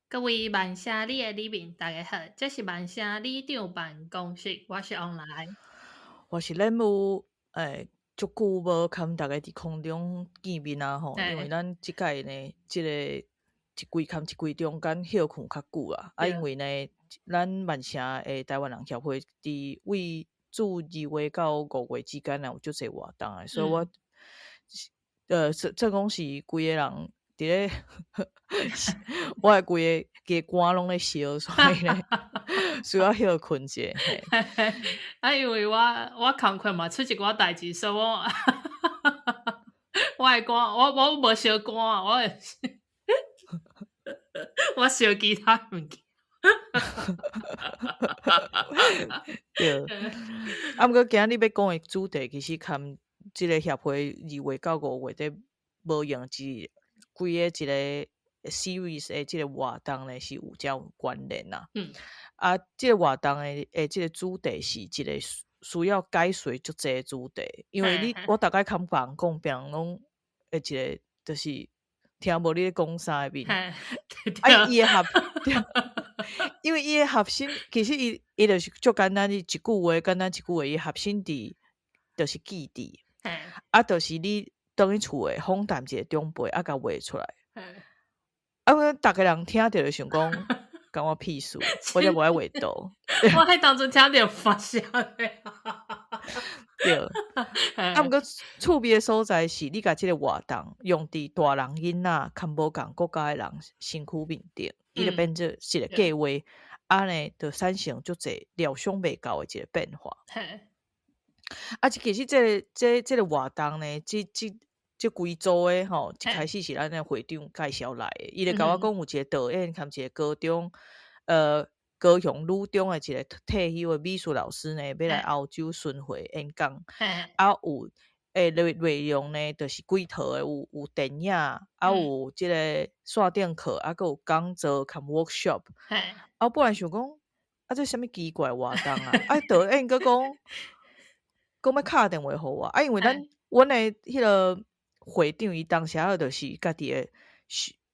各位曼城里的里民，大家好，這是曼城里長辦公室，我是王來，我是任務，欸，足久無共大家佇空中見面啊吼，因為咱這擺呢，這个一季共一季中間歇睏較久啦，啊，因為呢，咱曼城的台灣人協會佇位自2月到5月之間啊，有足濟活動的，所以我，算講是規个人佇咧，我的規个肝攏咧燒，所以呢，需要歇睏一下。啊，因為我工課嘛出一寡代誌，所以我我的肝，我無燒肝，我會我燒其他物件。對，啊，毋過今日欲講的主題，其實含這个協會2月到5月咧無閒一規个一个 series 的這个活動呢，是有誠有關聯啦。啊，這个活動的這个主題是一个需要解說足濟的主題，因為你我逐擺共別人講，別人攏會一个就是聽無你咧講啥的面。啊，伊的合，因為伊的核心其實伊就是足簡單，一句話簡單一句話，伊核心佇就是記憶。啊，就是你轉去厝的訪談一個長輩，啊，共畫出來。啊，逐个人聽著就想講，干我屁事，我才無愛畫圖。我彼當陣聽著發笑咧。對。啊，毋過趣味的所在是，你共這个活動用佇大人囡仔較無仝國家的人身軀面頂，伊就變做一个計劃，按呢就產生足濟料想袂到的一个變化。啊，其實這个這個活動呢，這規組的吼，一開始是咱的會長介紹來的，伊就共我講有一個導演含一個高中，高雄女中的一個退休的美術老師呢，欲來歐洲巡迴演講，啊有內容呢，就是幾套的，有電影，啊有這個線頂課，啊閣有講座含 workshop。啊，本來想講，啊這啥物奇怪活動啊？啊導演閣講，講欲敲電話予我，啊因為阮的彼个會長伊當時仔就是家己會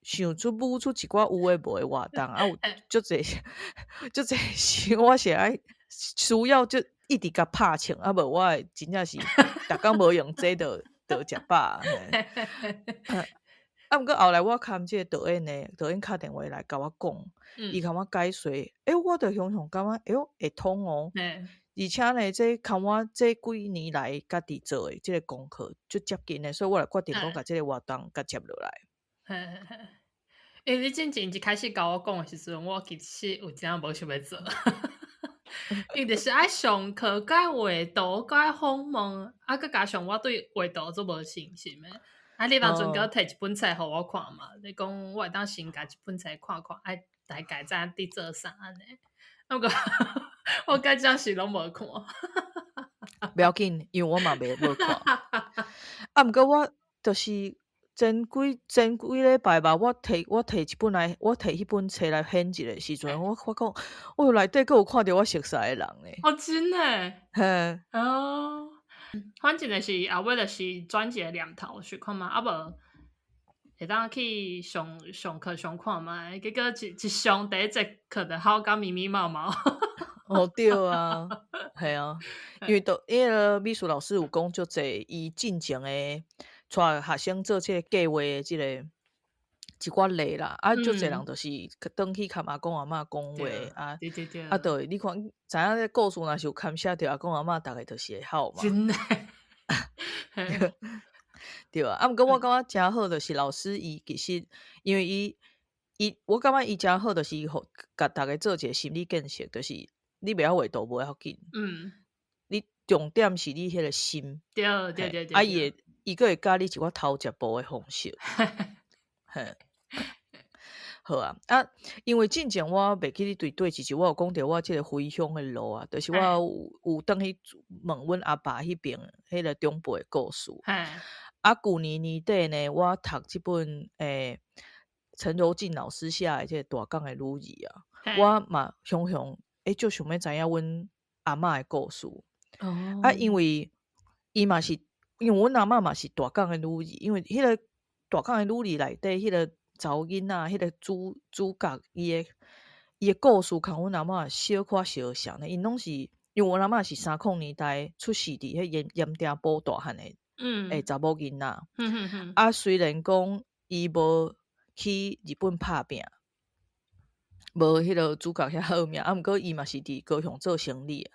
想出舞出一寡有的無的活動，啊有足濟足濟時，我是愛需要就一直共拍槍，啊無我會真正是逐工無用這就食飽。啊，毋過後來我共這个導演呢，導演敲電話來共我講，伊共我解說，欸，我就雄雄感覺，欸喲會通哦。而且呢，這共我這幾年來家己做的這个功課足接近的，所以我就決定講共這个活動共接落來。欸，你進前一開始共我講的時陣，我其實有真無想欲做，因為就是愛上課、閣愛畫圖、閣愛訪問，啊，閣加上我對畫圖足無信心的。啊，你當陣閣提一本冊予我看嘛？你講我會當先共這本冊看看，愛大概知影佇做啥按呢？啊，毋過我敢真是攏無看。袂要緊，因為我嘛袂無看。啊，毋過我就是前幾禮拜吧，我提一本來，我提彼本冊來翻一下時陣，我發覺，哦，內底閣有看著我熟似的人咧。哦，真的？嘿。哦，反正就是後尾就是轉一个念頭想看覓，啊無會當去上上課上看覓，結果一上第一節課就哭甲密密麻麻。哦，對啊，係啊，因為都彼个美術老師有講足濟，伊進前的帶學生做這个計劃的這个一寡例啦，啊，足濟人就是轉去共阿公阿嬤講話啊，啊，對，你看知影這故事若是有牽涉著阿公阿嬤，逐个就是會哭嘛。真的。對啊，啊，毋過我感覺誠好，就是老師伊其實因為伊我感覺伊誠好，就是伊予共逐个做一個心理建設，就是你袂曉畫圖無要緊，你重點是你彼個心，啊，伊會伊閣會教你一寡偷食步的方式，嘿，好啊，啊，因為進前我袂記得對佗一集我有講著我這个回鄉的路啊，就是我有轉去問阮阿爸彼邊彼个長輩的故事。啊，舊年年底呢，我讀這本陳柔縉老師寫的這个大港的女兒啊，我嘛雄雄欸，足想欲知影阮阿嬤的故事。啊，因為伊嘛是，因為阮阿嬤嘛是大港的女兒，因為彼个大港的女兒內底彼个查某囡仔，彼个主角伊的故事，共阮阿嬷小可相像呢。𪜶攏是因为阮阿嬷是30年代出世伫彼盐埕埔大汉的，查某囡仔。啊，虽然讲伊無去日本拍拚，無彼个主角遐好命，啊，毋過伊嘛是佇高雄做生理。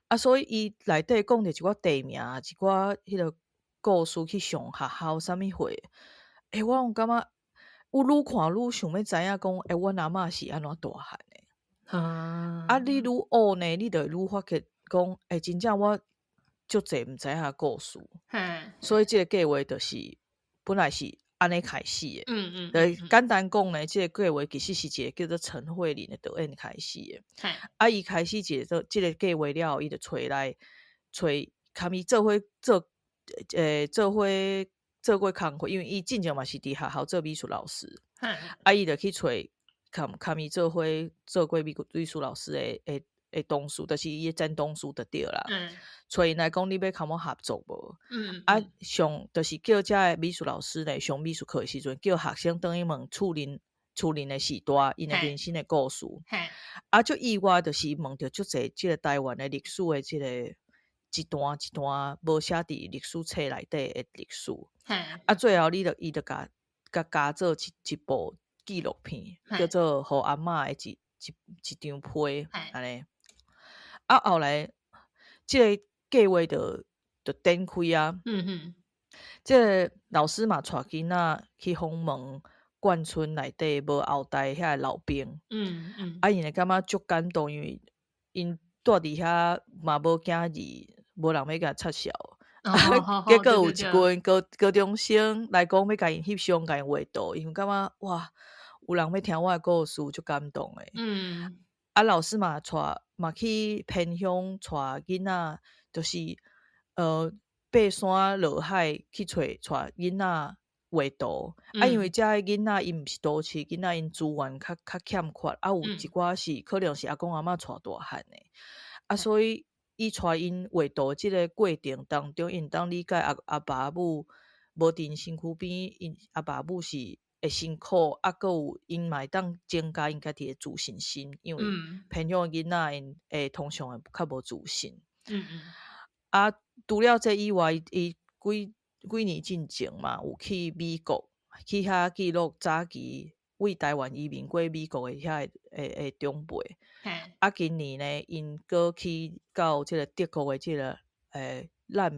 啊，所以伊內底講著一寡地名，一寡彼个故事去上學校啥物貨，我攏感覺我愈看愈想欲知影講，阮阿嬷是按怎大漢的。啊，你愈學呢，你就會愈發覺講，真正我足濟毋知影的故事。所以這个計畫就是本來是按呢開始的。就簡單講呢，這个計畫其實是一個叫做陳慧琳的導演開始的。啊，伊開始一个做這个計畫了後，伊就揣來揣共伊做伙做，做伙做過工課，因為伊進前嘛是佇學校做美術老師。啊，伊就去揣共伊做伙做過美術老師的同事，就是伊的前同事就對啦。揣𪜶來講，你欲共我合作無？啊，上就是叫遮的美術老師咧上美術課的時陣，叫學生轉去問厝內的序大，𪜶的人生的故事。啊，足意外就是問著足濟這個台灣的歷史的這个一段一段無寫佇歷史冊內底的歷史。啊，最後伊就共加做一部紀錄片，叫做《予阿嬤的一張批》按呢。啊，後來這个計畫就展開啊。這个老師嘛帶囡仔去訪問眷村內底無後代遐个老兵。啊，𪜶會感覺足感動，因為𪜶蹛佇遐嘛無囝兒，無人欲共插潲。結果有一群高中生來講欲共𪜶翕相，共𪜶畫圖，𪜶感覺哇，有人欲聽我的故事，足感動的。啊，老師嘛帶嘛去偏鄉帶囡仔，就是爬山落海去揣帶囡仔畫圖。啊，因為遮的囡仔𪜶毋是都市囡仔，𪜶資源較欠缺，啊，有一寡是可能是阿公阿嬤帶大漢的。啊，所以伊帶𪜶畫圖這个過程當中，𪜶當理解阿爸阿母無佇身軀邊，𪜶阿爸阿母是會辛苦，啊，閣有𪜶嘛會當增加𪜶家己的自信心，因為偏鄉的囡仔𪜶會通常會較無自信。啊，除了這以外，伊幾年進前嘛，有去美國，去遐記錄早期為台灣移民過美國的遐的長輩。啊，今年呢，𪜶閣去到這个德國的這个難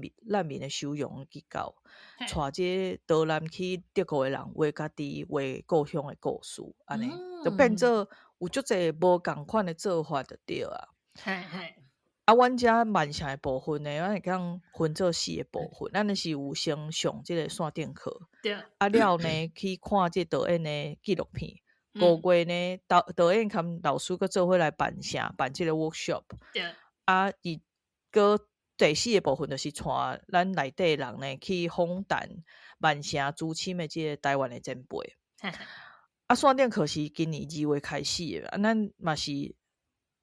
民的收容機構，帶這個逃難去德國的人畫家己畫故鄉的故事，按呢，就變做有足濟無仝款的做法就對啊。啊，阮遮曼城的部分呢，咱會當分做四个部分。咱就是有先上這个線頂課，啊了呢去看這導演的紀錄片。5月呢，導演佮老師閣做伙來辦啥，辦這个 workshop。啊，伊閣第四个部分就是帶咱內底人呢去訪談曼城資深的這个台灣的前輩。啊，線頂課是今年2月開始的，啊，咱嘛是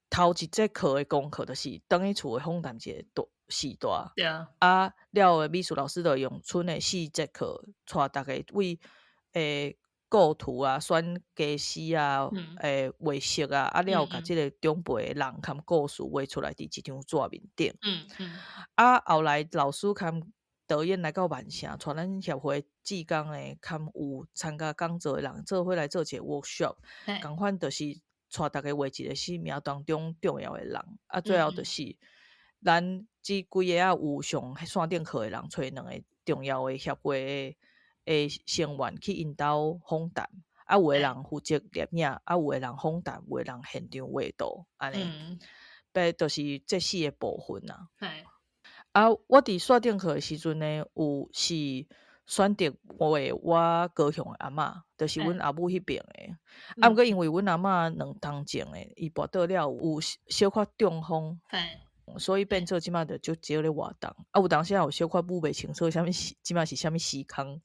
頭一節課的功課，就是轉去厝的訪談一個大序大。啊，了後美術老師就用賰的四節課，帶逐家為構圖啊、選家私啊、畫色啊，啊了共這个長輩的人含故事畫出來佇一張紙面頂。啊，後來老師含導演來到曼城，帶咱協會志工的，含有參加講座的人做伙來做一个 workshop，仝款就是帶逐家畫一個生命當中重要的人。啊，最後就是咱這幾个仔有上線頂課的人，揣兩個重要的協會的成員去𪜶兜訪談。啊，有的人負責攝影，啊，有的人訪談，有的人現場畫圖，按呢，就是這四个部分啊。啊，我佇線頂課的時陣呢，有是選擇畫我高雄的阿嬤，就是阮阿母彼爿的。啊，毋過因為阮阿嬤2冬前的，伊跋倒了有小可中風，所以變做這馬就足少咧活動。啊，有當時也有小可舞袂清楚，啥物時，這馬是啥物時空。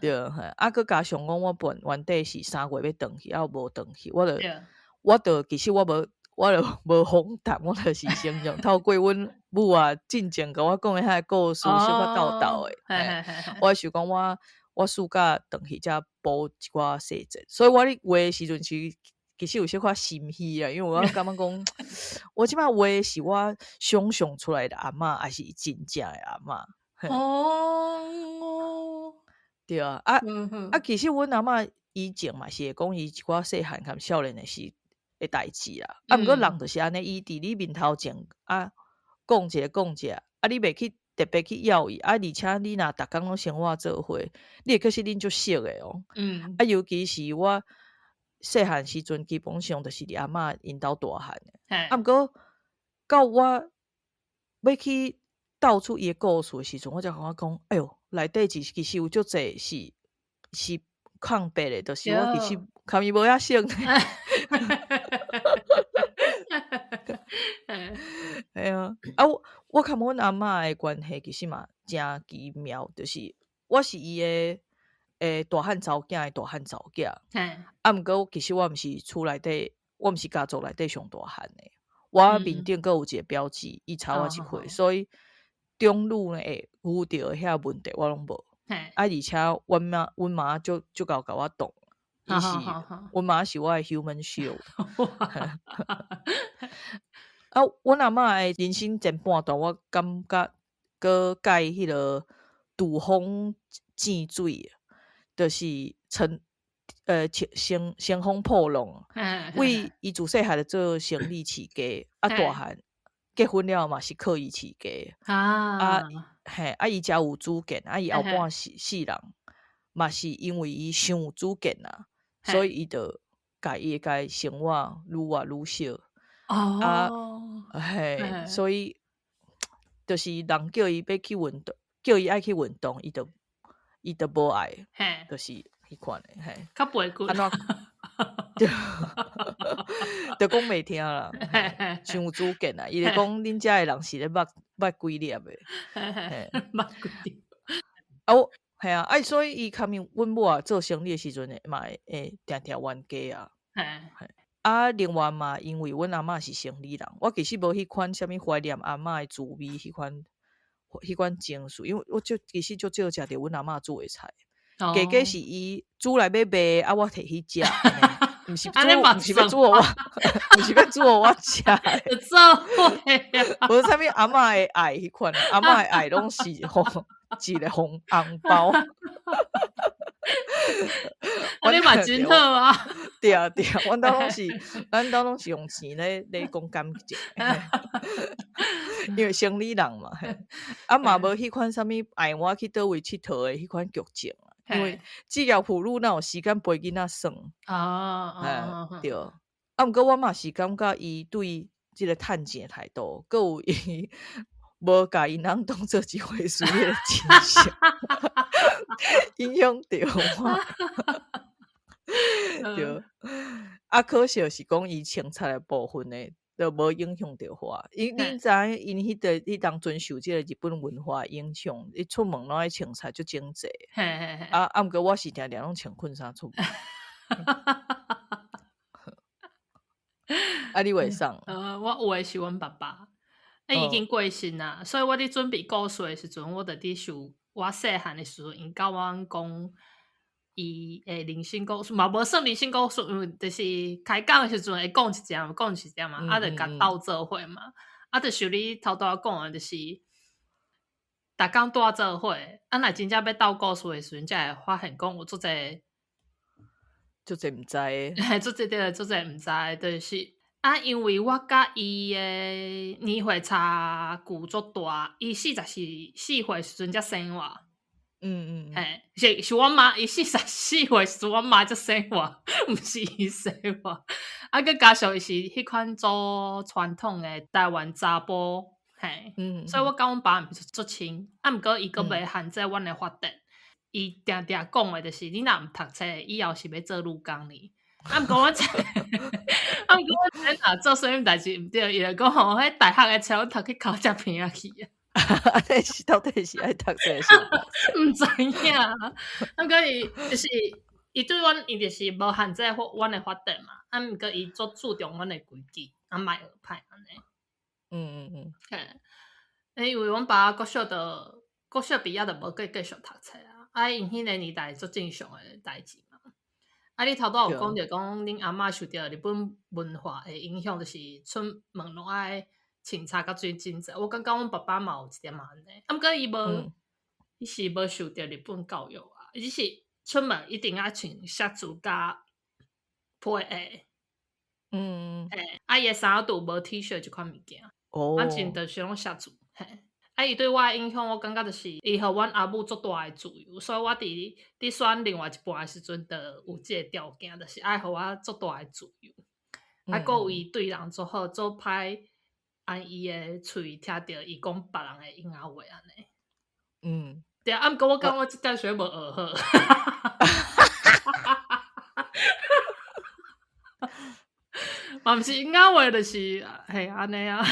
對，啊，閣加上講，我本原底是3月欲轉去，啊，無轉去，我就其實我無。我就無訪談，我就是先用透過阮母啊進前共我講的彼个故事，小可鬥鬥的。我想講我我暑假轉去才補一寡細節，所以我咧畫的時陣是其實有小可心虛啊，因為我感覺講，我這擺畫的是我想象出來的阿嬤，還是真正的阿嬤？哦，對啊，啊啊，其實阮阿嬤以前嘛是會講伊一寡細漢含少年的時的代誌啦，啊，毋過人就是按呢，伊佇你面頭前啊講一下講一下，啊，你袂去特別去要伊，啊，而且你若逐工攏生活做伙，你會確實恁足熟的哦。啊，尤其是我細漢時陣，基本上就是佇阿嬤𪜶兜大漢的。啊，毋過到我欲去鬥出伊的故事的時陣，我才感覺講，哎喲，內底其實有足濟是空白的，就是我其實共伊無遐熟。嘿啊，啊，我佮阮阿嬤的關係其實嘛誠奇妙，就是我是伊的大漢查某囝的大漢查某囝。啊，毋過其實我毋是厝內底，我毋是家族內底上大漢的。我面頂閣有一個表姊，伊差我一歲，所以長女呢會遇著遐問題我攏無。啊，而且阮媽阮媽足足𠢕共我擋，伊是阮媽是我的 human shield。啊，阮阿嬤的人生前半段，我感覺閣佮彼个杜風見水，就是乘乘乘風破浪。為伊自細漢就做生理飼家，啊，大漢結婚了嘛是靠伊飼家。啊，嘿，啊，伊誠有主見，啊，伊後半世世人嘛是因為伊傷有主見啊，所以伊就共伊的生活愈活愈少。啊，嘿，所以就是人叫伊欲去運動，叫伊愛去運動，伊就無愛，就是彼款的，嘿，較背骨，按怎？對，就講袂聽啦，傷有主見啊！伊就講恁遮的人是咧捌捌幾粒的，嘿，捌幾粒。啊，我嘿啊，啊，所以伊較阮母啊做生理的時陣，嘛會定定冤家啊。啊，另外嘛，因為阮阿嬤是生理人，我其實無彼款啥物懷念阿嬤的滋味，彼款情緒，因為我就其實足少食著阮阿嬤煮的菜，加加是伊煮來欲賣，啊，我摕去食，毋是煮，毋是欲煮予我，毋是欲煮予我食的。做伙啊！無啥物阿嬤的愛彼款，阿嬤的愛攏是吼一个紅紅包。啊，你嘛真好啊！對啊對啊，阮兜攏是，阮兜攏是用錢咧講感情，因為生理人嘛，啊嘛無彼款啥物愛我去佗位𨑨迌的彼款劇情，因為職業婦女哪有時間陪囡仔耍？對。啊，毋過我嘛是感覺伊對這个趁錢的態度，閣有伊無共𪜶翁當做一回事的情形，影響著我。對，啊，可惜是講伊清冊的部分呢，就無影響著我。因恁知影，𪜶彼個彼當陣受這個日本文化影響，伊出門攏愛穿冊足整齊。啊啊，毋過我是定定攏穿困衫出門。啊，你袂送？我有的是阮爸爸，啊，伊已經過身啦，所以我佇準備故事的時陣，我就佇想我細漢的時陣，𪜶共阮講伊的人生故事，嘛無算人生故事，因為就是開講的時陣會講一點，講一點嘛，啊，就共鬥做伙嘛，啊，就像你頭拄仔講的，就是逐工蹛做伙，啊，若真正欲鬥故事的時陣，才會發現講有足濟足濟毋知的，足濟對，足濟毋知的，就是啊，因為我佮伊的年歲差距足大，伊44歲時陣才生我。嘿，是阮媽，伊44歲時陣，阮媽才生我，毋是伊生我。啊，閣加上伊是彼款做傳統的台灣查埔，嘿，所以我佮阮爸毋是足親，啊，毋過伊閣袂限制阮的發展。伊定定講的就是，你若毋讀冊，以後是欲做女工呢。啊，毋過我這，啊，毋過我這若做啥物代誌毋對，伊就講吼，彼大學的冊阮讀去尻脊骿仔去啊。按呢是到底是愛讀冊是？毋知影。啊，毋過伊就是伊對阮，伊就是無限制阮的發展嘛。啊，毋過伊足注重阮的規矩，啊，莫學歹按呢。嘿，因為阮爸國小就國小畢業就無閣繼續讀冊啊。啊，𪜶彼个年代足正常的代誌嘛。啊，你頭拄仔有講著講，恁阿嬤受著日本文化的影響，就是出門攏愛穿插甲水真濟。我感覺阮爸爸嘛有一點仔按呢，啊，毋過伊無，伊是無受著日本教育啊，伊只是出門一定愛穿雪襦佮皮鞋。嘿，啊，伊的衫褲無 T 恤這款物件，啊，穿就是攏雪襦。嘿，啊，伊對我的影響，我感覺就是伊予阮阿母足大的自由，所以我佇選另外一半的時陣，就有這个條件，就是愛予我足大的自由。啊，閣有伊對人足好，足歹按伊的喙聽著伊講別人的嬰仔話按呢。對啊，啊，毋過我感覺我這點實無學好。嘛毋是嬰仔話，就是嘿按呢啊。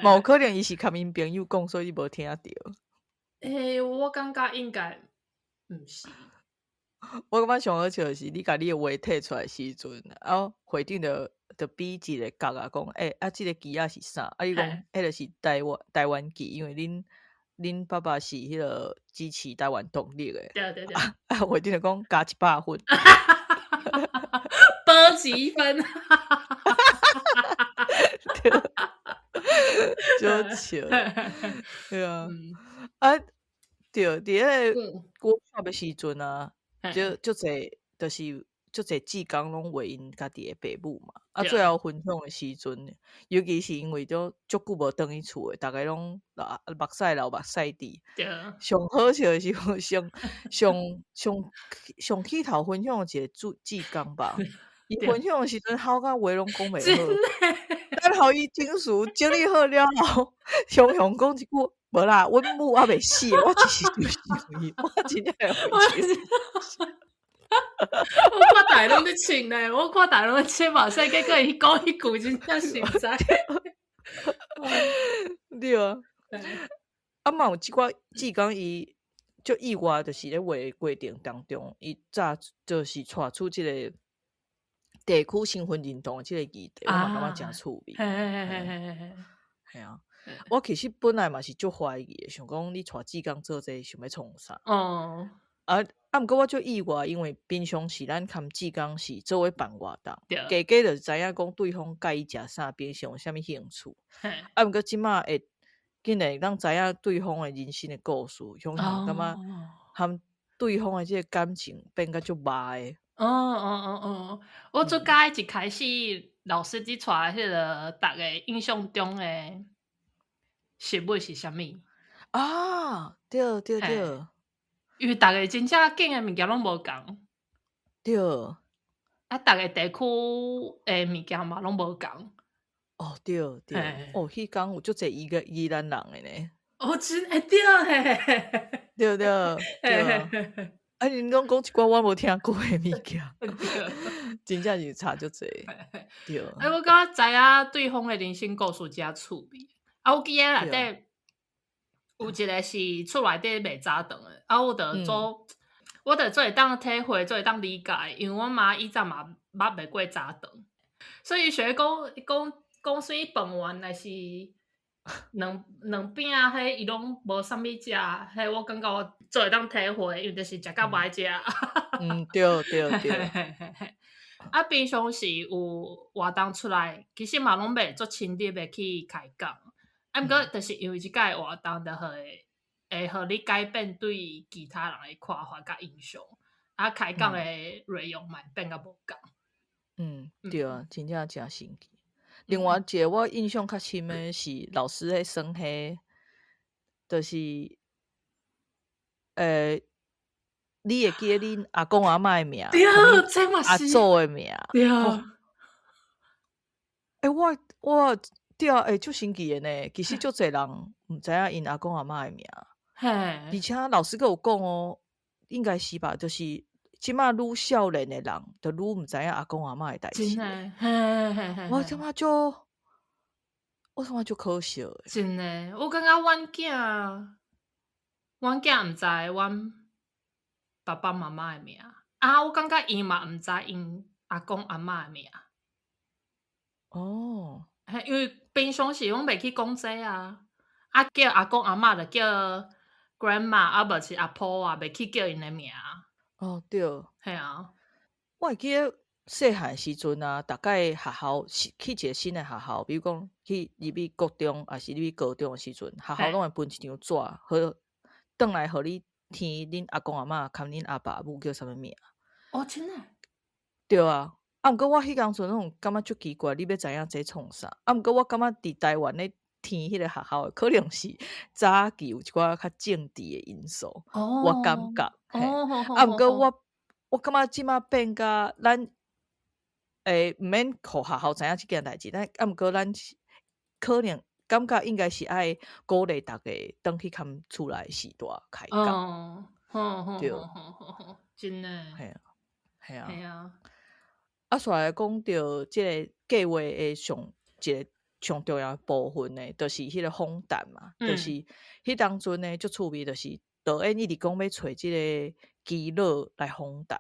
嘛有可能伊是共𪜶朋友講，所以你無聽著。欸，我感覺應該毋是。我感覺上好笑的是，你共你的話提出來時陣，啊，會長就比一个角仔講，欸，啊，這个旗仔是啥？啊，伊講，彼个是台灣旗，因為恁爸爸是彼个支持台灣獨立的。對對對。啊，會長就講加100分。保幾分？對，就笑。對啊，啊，對，佇彼个國小的時陣啊，就足濟，就是足濟志工攏畫𪜶家己的爸母嘛。啊，最後分享的時陣，尤其是因為都足久無轉去厝的，逐家攏目屎流目屎滴。上好笑的是上上上上起頭分享的一個志工吧。伊分享的時陣，吼甲話攏講袂好。等予伊情緒整理好了後，雄雄講一句：無啦，阮母猶未死，我只是就是伊，我真正會回去。我看大家攏咧笑呢，我看大家攏咧笑目屎，結果伊講彼句真正實在。對啊，啊嘛有一寡志工伊足意外，就是咧畫的過程當中，伊早就是帶出這个地區身份認同的這个議題，我嘛感覺誠趣味。嘿啊，我其實本來嘛是足懷疑的，想講你帶志工做這個想欲創啥？哦。啊啊！毋過我足意外，因為平常時咱含志工是做伙辦活動，加加就知影講對方佮意食啥，平常有啥物興趣。啊，毋過這馬會竟然會當知影對方的人生的故事，雄雄感覺含對方的這个感情變甲足密的。哦，我足佮意一開始老師佇帶彼个逐个印象中的食物是啥物？啊，對對對。因為逐个真正揀的物件攏無仝。對。啊，逐个地區的物件嘛攏無仝。哦，對對。哦，彼工有足濟宜蘭人的呢。哦，真會對嘿。對對對。啊，恁攏講一寡我無聽過的物件，真正是差足濟。對。欸，我感覺知影對方的人生故事誠趣味。啊，我記得內底有一個是厝內底賣早頓的，啊，我就做，我就做會當體會，做會當理解，因為阮媽以前嘛捌賣過早頓，所以想講講講啥物飯圓，還是兩餅仔，彼伊攏無啥物食，彼我感覺我做會當體會，因為就是食甲無愛食。嗯，對對對。啊，平常時有活動出來，其實嘛攏袂足親密的去開講。啊，毋過就是因為這個活動，就會予你改變對其他人的看法佮印象，啊，開講的內容嘛會變甲無仝。嗯，對啊，真正誠神奇。另外一个我印象較深的是老師咧耍彼，就是，你會記得恁阿公阿嬤的名，對，這嘛是阿祖的名。對。欸，我對啊，欸，足神奇的呢。其實足濟人毋知影𪜶阿公阿嬤的名。嘿。而且老師閣有講哦，應該是吧，就是這馬愈少年的人，就愈毋知影阿公阿嬤的代誌。真的，嘿嘿嘿。我感覺足可惜的。真的，我感覺阮囝毋知阮爸爸媽媽的名，啊，我感覺伊嘛毋知𪜶阿公阿嬤的名。哦。嘿，因為平常時攏袂去講這啊，啊，叫阿公阿嬷就叫 grandma，啊無是阿婆啊，袂去叫𪜶的名。哦，對。嘿啊。我會記得細漢時陣啊，逐擺學校是去一個新的學校，比如講去入去國中，抑是入去高中的時陣，學校攏會分一張紙，予轉來予你填恁阿公阿嬷含恁阿爸阿母叫啥物名。哦，真的？對啊，啊，毋過我彼當陣攏感覺足奇怪，你欲知影這創啥？啊，毋過我感覺佇台灣咧填彼個學校的，可能是早期有一寡較政治的因素，我感覺。嘿，啊，毋過我感覺這馬變甲咱，毋免予學校知影這件代誌，但啊，毋過咱可能感覺應該是愛鼓勵逐家轉去含厝內序大開講。對。真的。嘿啊，嘿啊。嘿啊。啊，煞來講著這个計畫的上一个上重要的部分呢，就是彼个訪談嘛，就是彼當陣呢足趣味，就是導演一直講欲揣這个耆老來訪談，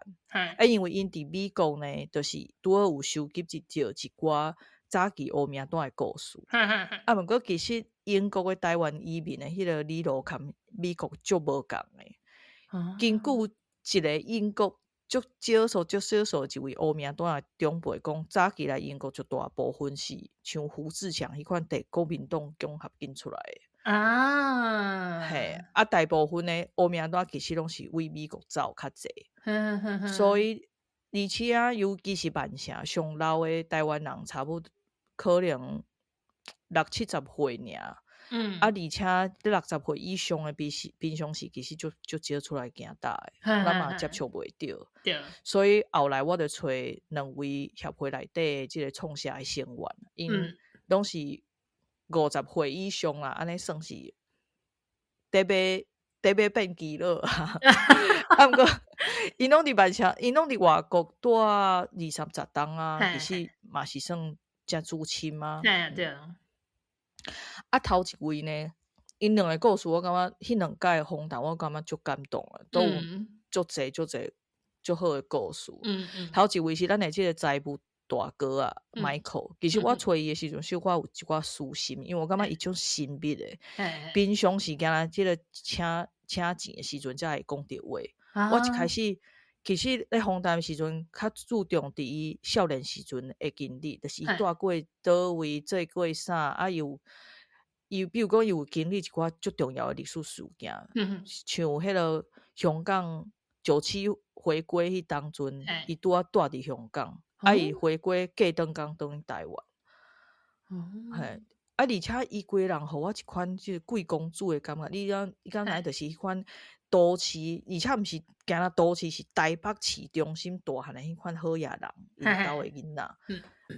啊，因為𪜶佇美國呢，就是拄好有收集著一寡早期烏名單的故事。啊，毋過其實英國的台灣移民的彼个理路，佮美國足無仝的。根據一个英國足少數、足少數一位烏名單的長輩講，早期來英國足大部分是像胡志強彼款佇國民黨獎學金出來的。嘿，啊，大部分的烏名單其實攏是為美國走較濟。所以，而且啊，尤其是曼城上老的台灣人，差不多可能六七十歲爾。啊，而且佇60歲以上的，比是平常時其實足足少出來行搭的，咱嘛接觸袂著。所以後來我就揣兩位協會內底的這个創社的成員，𪜶攏是50歲以上啦，按呢算是佇欲佇欲變耆老啊。啊，毋過𪜶攏佇曼城，𪜶攏佇外國蹛二三十冬啊，其實嘛是算誠資深啊。嘿，對。啊，頭一位呢，𪜶兩个故事，我感覺彼兩擺訪談，我感覺足感動的，都有足濟足濟足好的故事。頭一位是咱的這个財務大哥啊，Michael。其實我揣伊的時陣，小可有一寡私心，因為我感覺伊足神秘的。平常時間啊，這个請請錢的時陣才會講著話。我一開始其實咧訪談的時陣，較注重佇伊少年時陣的經歷，就是伊蹛過佗位，做過啥，啊，伊有伊比如講伊有經歷一寡足重要的歷史事件，像彼个香港九七回歸彼當陣，伊拄仔蹛佇香港，啊，伊回歸過轉工轉去台灣。嘿，啊，而且伊規个人予我一款這个貴公子的感覺，你敢你敢知就是彼款都市，而且毋是干焦都市，是台北市中心大漢的彼款好額人，𪜶兜的囡仔。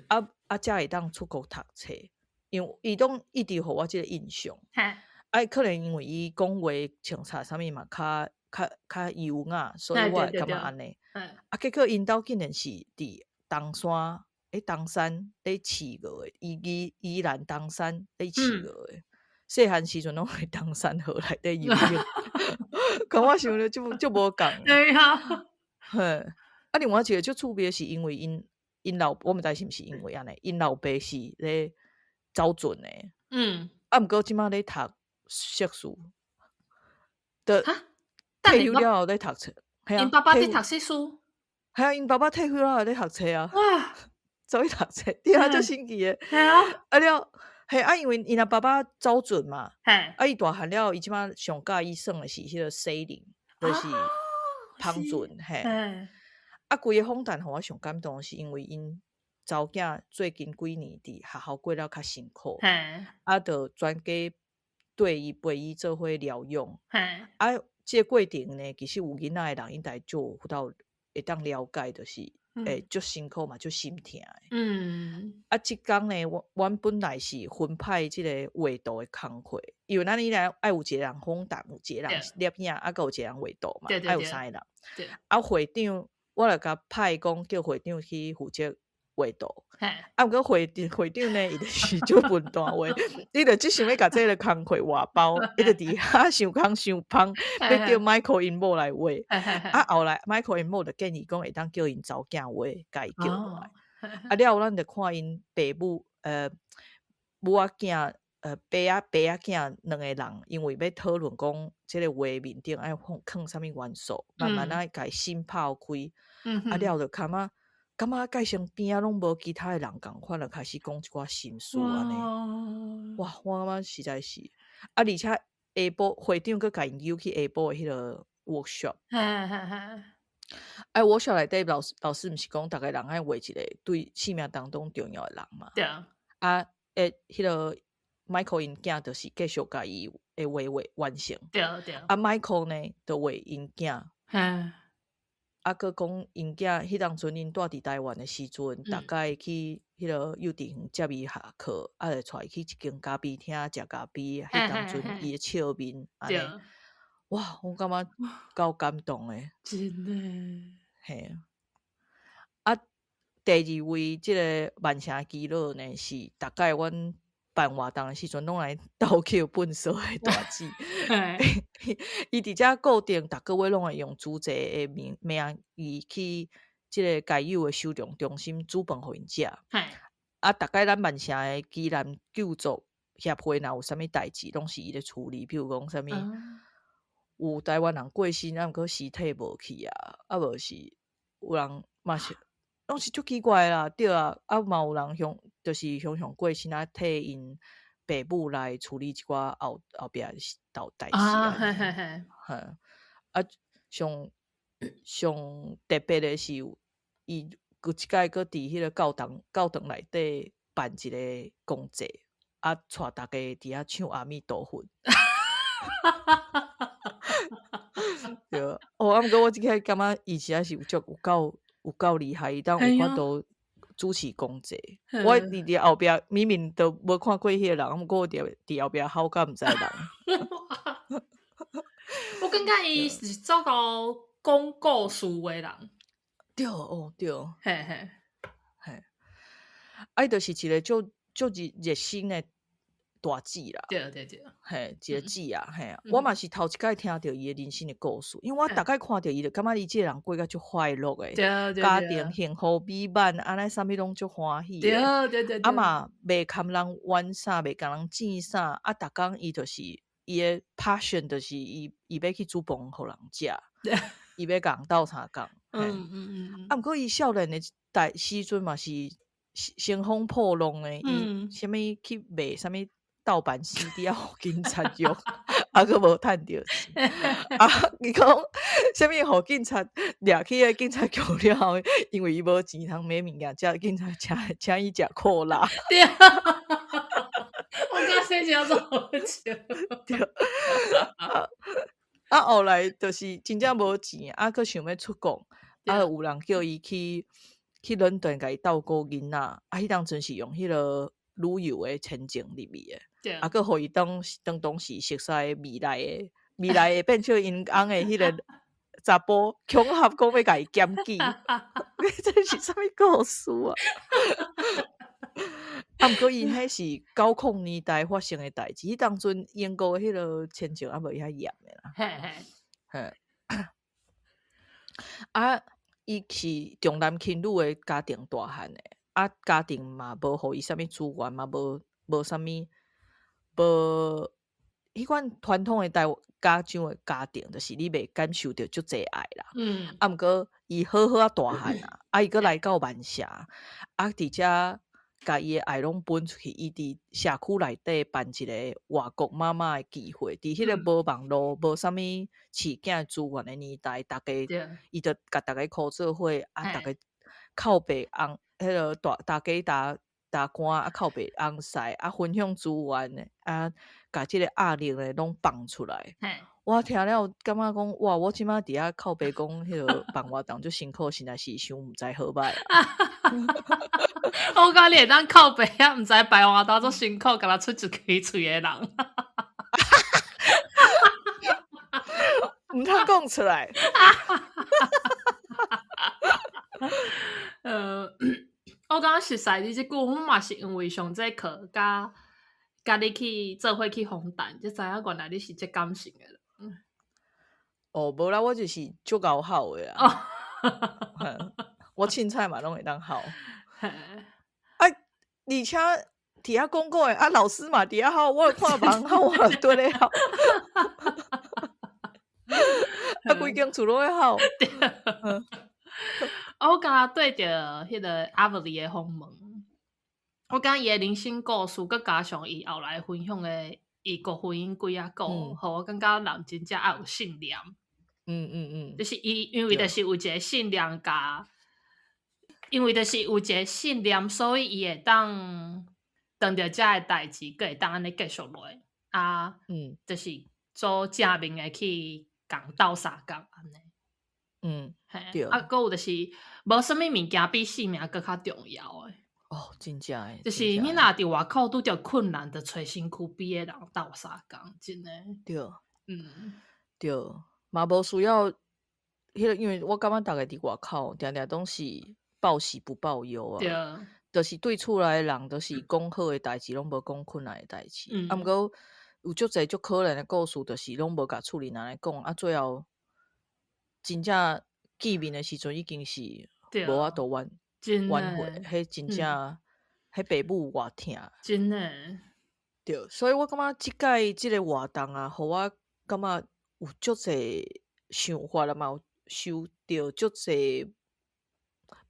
啊啊，才會當出國讀冊，因為伊攏一直予我這个印象。啊，可能因為伊講話穿插啥物嘛，較較較優雅，所以我會感覺按呢。啊，結果𪜶兜竟然是佇東山，東山咧飼鵝的，宜宜宜蘭東山咧飼鵝的。細漢時陣攏會東山河內底游泳，共我想著足足無仝。對啊。嘿，啊，另外一个足趣味的是，因為𪜶𪜶老，我毋知是毋是因為按呢，𪜶老爸是咧走船的。啊，毋過這馬咧讀碩士，就退休了後咧讀冊。𪜶爸爸佇讀碩士？嘿啊，𪜶爸爸退休了後咧讀冊啊。哇！走去讀冊，對啊，足神奇的。嘿啊。啊了，嘿啊，因為𪜶阿爸爸走船嘛，啊，伊大漢了後，伊這馬上佮意耍的是彼个 sailing，就是帆船，嘿。啊，規个訪談予我上感動的是，因為𪜶查某囝最近幾年佇學校過了較辛苦，啊，就全家綴伊陪伊做伙療養。啊，這个過程呢，其實有囡仔的人應該就有法度會當了解，就是會足辛苦嘛，足心疼的。啊，這工呢，阮阮本來是分派這个畫圖的工課，因為咱以來愛有一個人訪談，有一個人攝影，啊，閣有一個人畫圖嘛，愛有三個人。啊，會長，我就共派講叫會長去負責畫圖。啊，毋過會長會長呢，伊就是足笨蛋話，伊就只想欲共這个工課外包，伊就佇遐想空想芳，欲叫 Michael 𪜶某來畫。啊，後來 Michael 𪜶某就建議講會當叫𪜶查某囝畫，共伊叫落來。啊，了後咱就看𪜶爸母，母仔囝爸仔爸仔囝兩個人，因為欲討論講這个畫面頂愛放囥啥物元素，慢慢仔共心拋開，啊了就感覺佮身邊仔攏無其他的人仝款，就開始講一寡心事按呢。哇，我感覺實在是，啊，而且下晡會長閣共𪜶揪去下晡的彼个 workshop。哎，workshop 內底老師毋是講逐个人愛畫一个對生命當中重要的人嘛？對啊。啊，彼个 Michael 𪜶囝就是繼續共伊的畫畫完成。對對。啊，Michael 呢，就畫𪜶囝。啊，閣講𪜶囝彼當陣𪜶蹛佇台灣的時陣，逐擺去彼个幼稚園接伊下課，啊，就帶伊去一間咖啡廳食咖啡，彼當陣伊的笑面按呢，哇，我感覺夠感動的。真的。嘿。啊，第二位這个曼城基佬呢，是逐擺阮辦活動的時陣，攏來鬥抾糞掃的大姊。伊佇遮固定，逐個月攏會用主席的名義去這个街友的收容中心煮飯予𪜶食。啊，逐擺咱曼城的基南救助協會若有啥物代誌，攏是伊咧處理。比如講啥物有台灣人過身，啊，毋過屍體無去啊，啊無是有人嘛是攏是足奇怪啦，對啊，啊嘛有人向就是雄雄過身啊，替𪜶爸母來處理一寡後後壁代誌啊，啊，上上特別的是，伊有一擺閣佇彼个教堂內底辦一个公祭，啊，帶逐家佇遐唱阿彌陀佛。對，哦，啊，毋過我這擺感覺伊實在是有足有夠有夠厲害，伊當有法度主持公祭。我佇後壁明明都無看過彼個人，毋過我佇後壁吼甲毋知人。我感覺伊是做到講故事的人。對哦，對。嘿嘿。嘿。啊，伊就是一个足足熱心的大姊啦。對對對。嘿，一个姊啊，嘿啊。我嘛是頭一擺聽著伊的人生的故事，因為我逐擺看著伊，就感覺伊這个人過甲足快樂的，家庭幸福美滿，按呢啥物攏足歡喜的。啊嘛，袂堪人冤啥，袂共人爭啥，啊，逐工伊就是伊的 passion，就是伊欲去煮飯予人食，伊欲共人鬥相共。啊，毋過伊少年的代時陣嘛是乘風破浪的，伊啥物去賣啥物盜版 CD 啊，予警察約，啊，閣無趁著錢。啊，伊講啥物予警察掠去彼警察局了後，因為伊無錢通買物件，才警察請伊食苦辣。對啊，我感覺這真好笑。對。啊，後來就是真正無錢，啊，閣想欲出國，啊，有人叫伊去倫敦共伊鬥顧囡仔，啊，彼當陣是用彼个旅遊的簽證入去的，啊，閣予伊當時熟似未來的變做𪜶翁的彼个查埔恐嚇講欲共伊檢舉，這是啥物故事啊？啊，毋過伊彼是90年代發生的代誌，彼當陣英國的彼个簽證猶無遐嚴的啦。嘿。啊，伊是重男輕女的家庭大漢的，啊，家庭嘛無予伊啥物資源，嘛無啥物，無彼款傳統的台家長的家庭，就是你袂感受著足濟愛啦。啊，毋過伊好好仔大漢啊，啊，伊閣來到曼城，啊，佇遮共伊的愛攏分出去，伊佇社區內底辦一个外國媽媽的聚會，佇彼個無網路、無啥物飼囝資源的年代，逐家伊就共逐家箍做伙，啊，逐家哭爸翁，彼个大家大官啊，哭爸翁婿啊，分享資源，啊，共這个壓力呢攏放出來。我聽了感覺講，哇！我這擺佇遐哭爸講，彼个辦活動足辛苦，實在是傷毋知好歹啊。我感覺你會當哭爸啊，毋知辦活動足辛苦，敢若出一支喙的人。毋通講出來。我感覺熟似你這句，我嘛是因為上這課，佮你去做伙去訪談，才知影原來你是這感性的人。哦，無啦，我就是足𠢕吼的啊。我凊彩嘛攏會當吼。啊，而且佇遐講講的，啊老師嘛佇遐吼，我看別人吼，我嘛綴咧吼。啊，規間厝攏咧吼。我敢若對著彼个阿伯利的訪問，我感覺伊的人生故事，閣加上伊後來分享的異國婚姻幾仔個，予我感覺人真正愛有信念。就是伊因為就是有一个信念共，因為就是有一个信念，所以伊會當當著遮个代誌，閣會當按呢繼續落去。啊，就是做正面的去共鬥相共按呢。嘿，啊，閣有就是，無啥物物件比性命閣較重要的。哦，真正的。就是你若佇外口拄著困難，就揣身軀邊的人鬥相共，真的。對，嘛無需要，彼个因為我感覺逐个佇外口，定定攏是報喜不報憂啊。就是對厝內的人，就是講好的代誌，攏無講困難的代誌。啊，毋過有足濟足可憐的故事，就是攏無共厝裡人來講，啊，最後真正見面的時陣，已經是無法度挽挽回，彼真正，彼爸母偌疼。對，所以我感覺這擺這个活動啊，予我感覺有足濟想法啦嘛，有收著足濟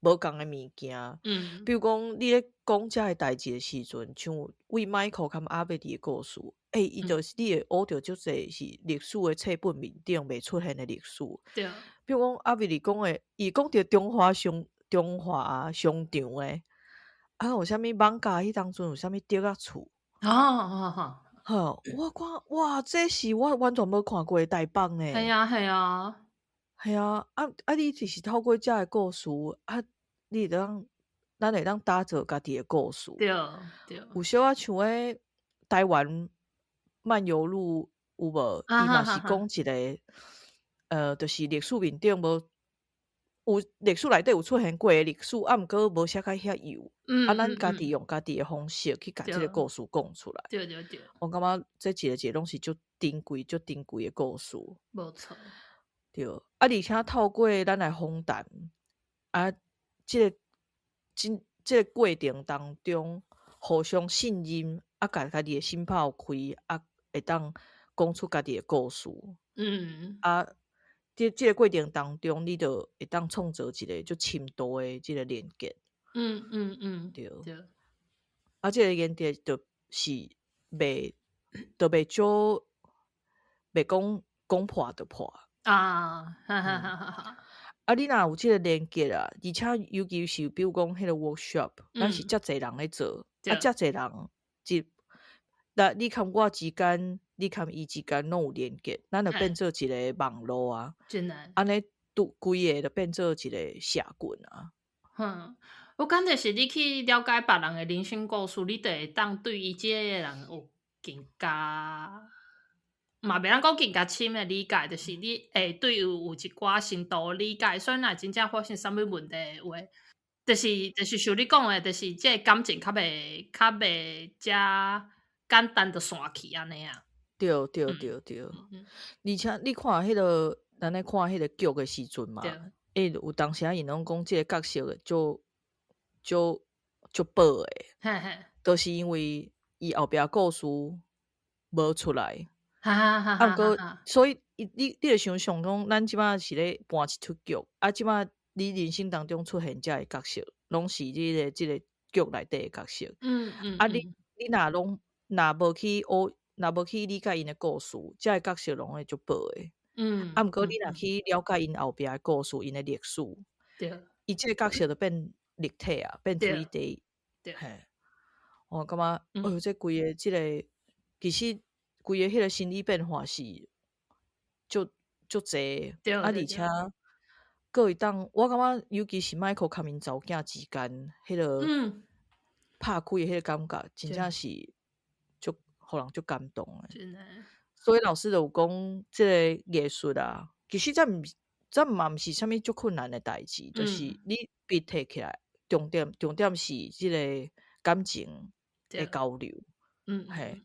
無仝的物件。比如講，你咧講這个代誌的時陣，像為 Michael 佮阿伯的故事，欸，伊就是你會學著足濟是歷史的冊本面頂袂出現的歷史。比如講阿伯你講的，伊講著中華商場的，啊有啥物艋舺彼當陣有啥物竹仔厝？吼，我看哇，這是我完全無看過的台北呢。係啊，係啊。係啊，啊啊！你就是透過這个故事，啊，你會當，咱會當打造家己的故事。有小可像彼台灣漫遊錄有無？伊嘛是講一个，就是歷史面頂無有歷史內底有出現過的歷史，啊，毋過無寫甲遐幼。啊，咱家己用家己的方式去共這个故事講出來。我感覺這一個一個攏是足珍貴、足珍貴的故事。無錯。對，啊，而且透過咱來訪談，啊，這個真這個過程當中，互相信任，啊，共家己的心拋開，啊，會當講出家己的故事。啊，佇這個過程當中，你就會當創造一個足深度的這個連結。對。啊，這個連結就是袂，就袂少，袂講講破就破。啊，你若有這個連結啊，而且尤其是比如講彼個 workshop，咱是遮濟人咧做，啊，遮濟人，一，那你佮我之間，你佮伊之間攏有連結，咱就變做一個網路啊。按呢，拄規个就變做一個社群啊。我感覺是你去了解別人的人生故事，你就會當對伊這個人有更加，嘛袂當講更加深的理解，就是你會對伊有一寡深度的理解。所以若真正發生啥物問題的話，就是像你講的，就是這個感情較袂遮簡單就散去按呢啊。對對對對。而且你看彼个，咱咧看彼个劇的時陣嘛，欸，有當時𪜶攏講這个角色足足足寶的，就是因為伊後壁故事無出來。啊，毋過所以你會想像講，咱這擺是咧搬一齣劇，啊，這擺你人生當中出現這个角色，攏是你的這个劇內底的角色。啊，你若攏若無去學，若無去理解𪜶的故事，這个角色攏會足寶的。啊，毋過你若去了解𪜶後壁的故事，𪜶的歷史，伊這个角色就變立體啊，變3D。嘿，我感覺，哎喲，這規个這个其實規个彼个心理變化是足足濟，啊，而且閣會當，我感覺尤其是 Michael 佮𪜶查某囝之間，彼个拍開的彼个感覺，真正是足予人足感動的。所以老師就有講，這个藝術啊，其實這毋這嘛毋是啥物足困難的代誌，就是你筆提起來，重點是這个感情的交流。嘿。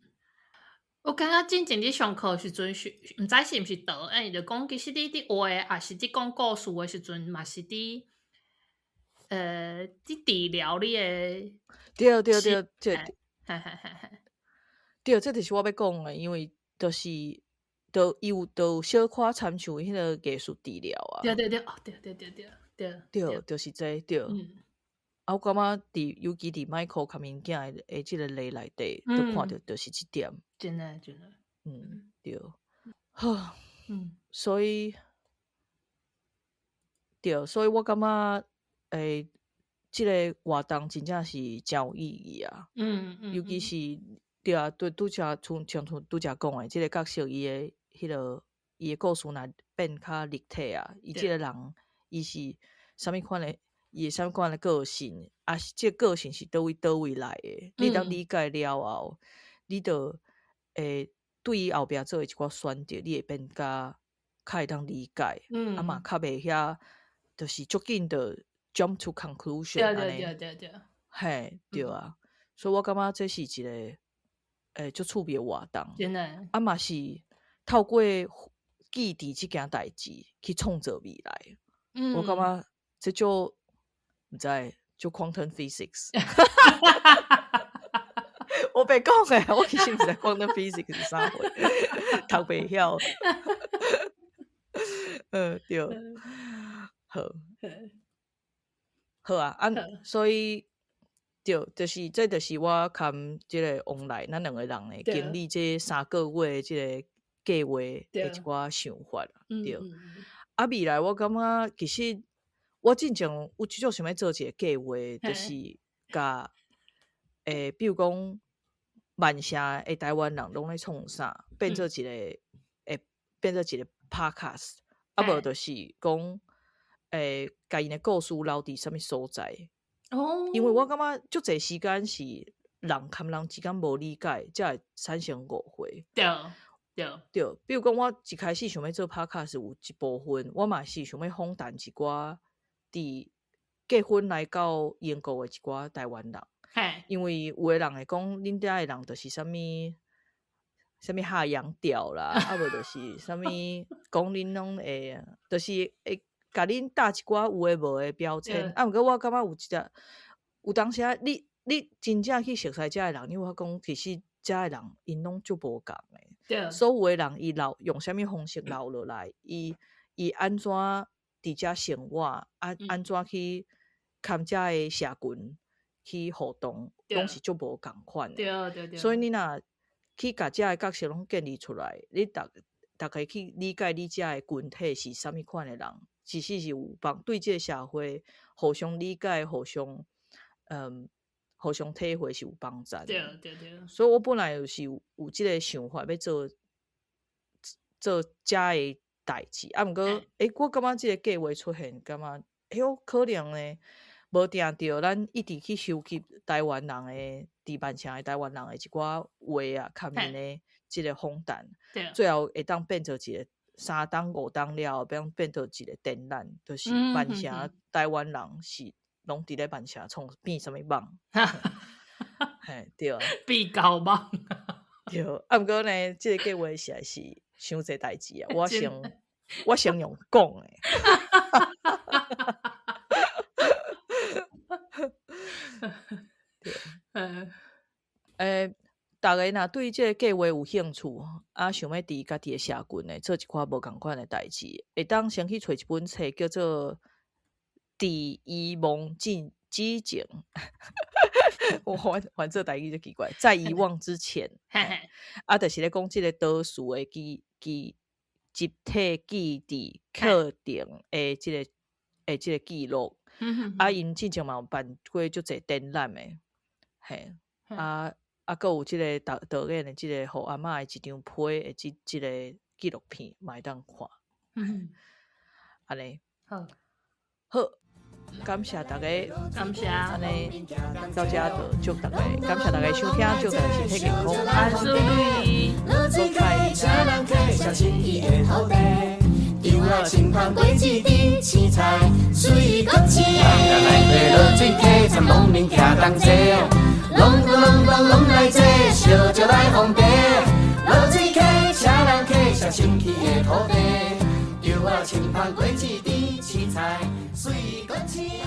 我感覺進前佇上課時陣是，毋知是毋是導演，就講其實你佇畫，抑是佇講故事的時陣，嘛是佇治療你的對對對，這對，這就是我欲講的，因為就是都伊有都小可參像彼个藝術治療啊。對對對，哦，對對對對對。對，就是這對。啊，我感覺佇尤其佇 Michael 共𪜶囝的這个例內底，都看著就是這點。真的真的。嗯，對。好，所以，對，所以我感覺，這个活動真正是誠有意義啊。尤其是對啊，對拄才像像拄才講的，這个角色伊的彼个伊的故事若變較立體啊，伊這个人伊是啥物款的，伊啥物款的個性，啊，這个個性是佗位佗位來的。你當理解了後，你就會對伊後壁做的一寡選擇，你會變較較會當理解，啊嘛較袂遐，就是足緊就 jump to conclusion 按呢。對對對對。嘿，對啊，所以我感覺這是一个足趣味的活動。真的。啊嘛是透過記佇這件代誌去創造未來。我感覺這就毋知就 quantum physics。我白講的，我其實毋知 quantum physics 是啥貨，讀袂曉。嗯，對。好。好啊，啊，所以對，就是這就是我含這个王來咱兩个人的經歷這3個月的這个計畫的一寡想法。對。啊，未來我感覺其實我進前有足想欲做一个計劃，就是共比如講曼城的台灣人攏咧創啥，變做一个 podcast，啊無就是講共𪜶的故事留佇啥物所在。因為我感覺足濟時間是人含人之間無理解，才會產生誤會。對對。對，比如講，我一開始想欲做 podcast 有一部分，我嘛是想欲訪談一寡佇結婚來到英國的一寡台灣人。因為有的人會講，恁遮的人就是啥物啥物下洋調啦，啊無就是啥物講恁攏會，就是會共恁貼一寡有的無的標籤。啊，毋過我感覺有一隻，有當時啊，你真正去熟似遮的人，你有法講，其實遮的人𪜶攏足無仝的。所有的人，伊留用啥物方式留落來，伊按怎佇遮生活，啊，按怎去含遮的社群去互動，攏是足無仝款的。對對對。所以你若去共遮的角色攏建立出來，你逐逐家去理解你遮的群體是啥物款的人，其實是有幫對這个社會互相理解、互相體會是有幫助的。對對對。所以我本來就是有這个想法，欲做做遮的代誌，啊，毋過，我感覺這个計畫出現，感覺欸喲可能呢，無定著咱一直去收集台灣人的佇曼城的台灣人的一寡話啊，佮𪜶的這个訪談，最後會當變做一个3冬5冬了後，變做一个展覽，就是曼城台灣人是攏佇咧曼城創變啥物夢？嘿，對啊。變狗夢。對，啊，毋過呢，這个計畫實在是傷濟代誌啊！我先用講的。對。逐家若對這个計畫有興趣，啊，想欲佇家己的社群內做一寡無仝款的代誌，會當先去揣一本冊，叫做《佇遺忘之前》。我翻做台語就奇怪，在遺忘之前，啊，就是咧講這个多數的記集體記佇課程的這个記錄。啊，𪜶之前嘛有辦過足濟展覽的，嘿，啊，閣有這个導演的這个予阿嬤的一張批的這个紀錄片嘛會當看。按呢。好。好，感謝大家，感謝。按呢到這就祝大家，感謝大家收聽，祝大家身體健康，萬事如意。拜拜。稻仔清芳过一支青菜，水果青。